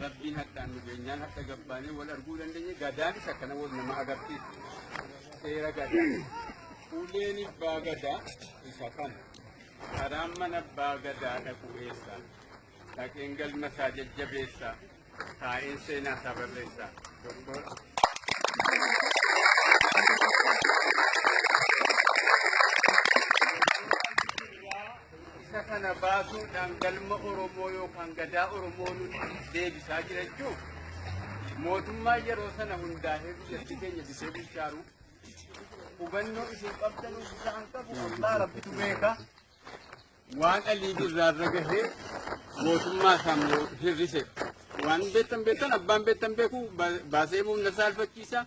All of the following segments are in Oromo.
Rabbiin hadhaan nu geenyaan hadha gabbaanee wal arguu dandeenye. Gadaanis akkana wal nama agarsiisa. Seera gadaa. Uleen abbaa gadaa isa kana. Karaan mana abbaa gadaa dhaqu eessa? Dhaqeen galma isaa jajjabeessa. Taa'een seenaa isaa barreessa. Doktor. Isa kana baasuudhaan galma Oromoo yookaan gadaa Oromoo nuti deebisaa jira jechuun mootummaa yeroo sana hundaa'ee biyyattii keenya bitee bulchaaru hubannoo isin qabdanuuf isaan qabu Allah Rabbitu beeka. Waan Alii Birraarra gahee mootummaa isaan hir'ise. Waan beektan beektan abbaan beektan beeku baasee humna saalfachiisa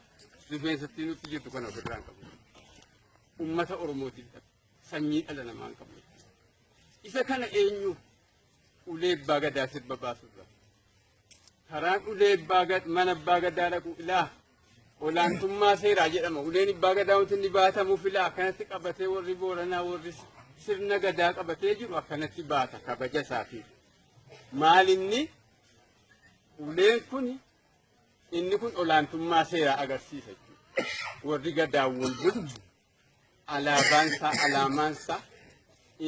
rifeensatti nutti jirtu kana ofirraa hin qabu. Uummata Oromootiif sanyii dhala namaa hin qabu. Isa kana eenyu ulee abbaa gadaa sirba baasurra. Karaan ulee abbaa mana abbaa gadaa dhaqu ilaa olaantummaa seeraa jedhama. Uleen abbaa gadaa wanti inni baatamuuf ilaa akkanatti qabatee warri Booranaa warri sirna gadaa qabatee jiru akkanatti baata kabaja isaatiif. Maal inni uleen kun inni kun olaantummaa seeraa agarsiisa jechuudha. Warri gadaawwan bulchu alaabaansaa alaamaansaa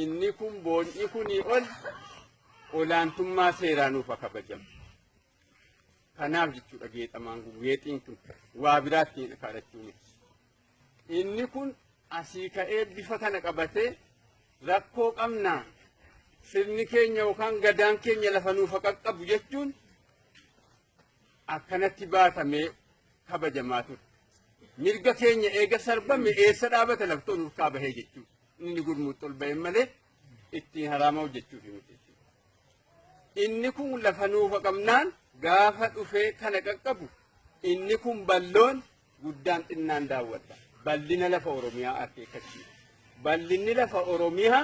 inni kun boon'i kunii ol olaantummaa seeraa nuuf haa kabajamu. Kanaaf jechuudha geexamaan kun geexiin kun waa biraatti hin kadhachuu miti. Inni kun asii ka'ee bifa kana qabatee rakkoo qabnaa sirni keenya yookaan gadaan keenya lafa nuuf haa qaqqabu jechuun akkanatti baatamee kabajamaa ture. Mirga keenya eega sarbame eessa dhaabata laftoo nuuf kaabahee jechuudha. Inni gurmuutti ol ba'e malee ittiin haraama hojjechuuf miti jechuudha. Inni kun lafa nuuf qabnaan gaafa dhufee kana qaqqabu inni kun balloon guddaan xinnaan daawwadha. Bal'ina lafa Oromiyaa akeekkachiisa. Bal'inni lafa Oromiyaa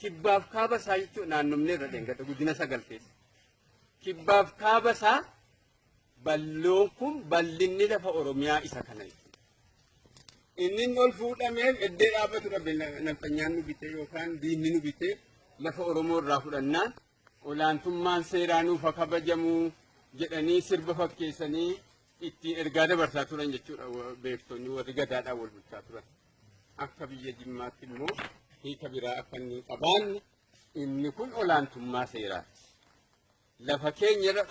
kibbaaf kaaba isaa jechuun naannomni irra dheengata guddina 9 keessa. Kibbaaf kaaba isaa balloon kun bal'inni lafa Oromiyaa isa kana jechuudha. Inni inni ol fuudhameef eddee dhaabbatu dhabe nafxanyaan nu bitee yookaan diinni nu bitee lafa Oromoo irraa fudhannaan olaantummaan seeraa nuuf haa kabajamu jedhanii sirba fakkeessanii ittiin ergaa dabarsaa turan jechuudha beektonni warri gadaadhaan wal bulchaa turan. Akka biyya Jimmaatti immoo hiika biraa akka inni hin qabaanne inni kun olaantummaa seeraati. Lafa keenya irra